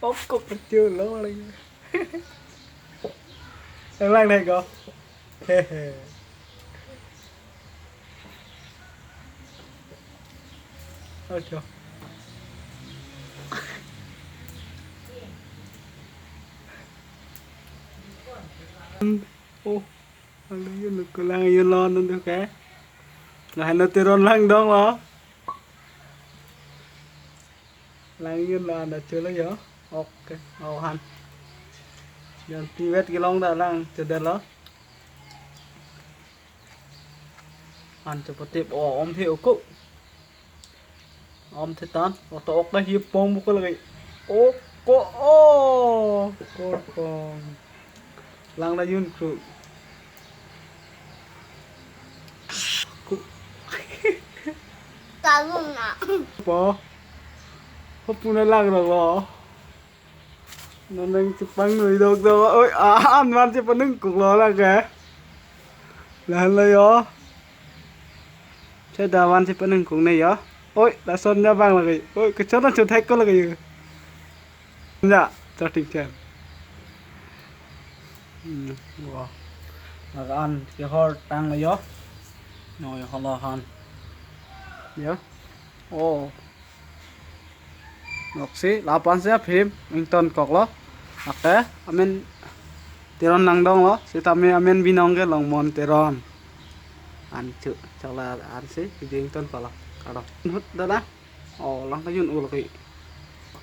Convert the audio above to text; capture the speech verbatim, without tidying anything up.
Kok kok kecil lo lagi. Lang deh kok. Hehe. Oke. Oh, lalu yun ke lang yun lo nunduk ke. Lahenlo Teron langdong lo. Lang yun lo anda chulo yo. Oke, oh han. Jan pivet kelong dak lang chedar lo. Han chepatip o om the oko. Om the tan, oto ok dah hi pong buka lagi. Oko, oh, korpong. Lang dah yun kru. Ku- Talun na. Po. Ho puna lang lo. Nonang chepang nui dok do. Oi, ah, an van chepanung kuk lo lagi. Lahenlo yo. Cheda van chepanung kuk ne yo. Oi, lason nya bang lagi. Oi, kechon na chuthek ko lagi yo. Nya, charting chen. Hmm, wah. Laga an kehor tanglo yo. No yo holo han. Yo. Oh. Noksi lapu-an si aphim ington koklo. Lake amen Teron langdong lo. Sitame amen binong ke Longmon Teron. An chu chokla an si video ington koklo. Kardom. Hut dada. Oh, lang ta yun ul ke.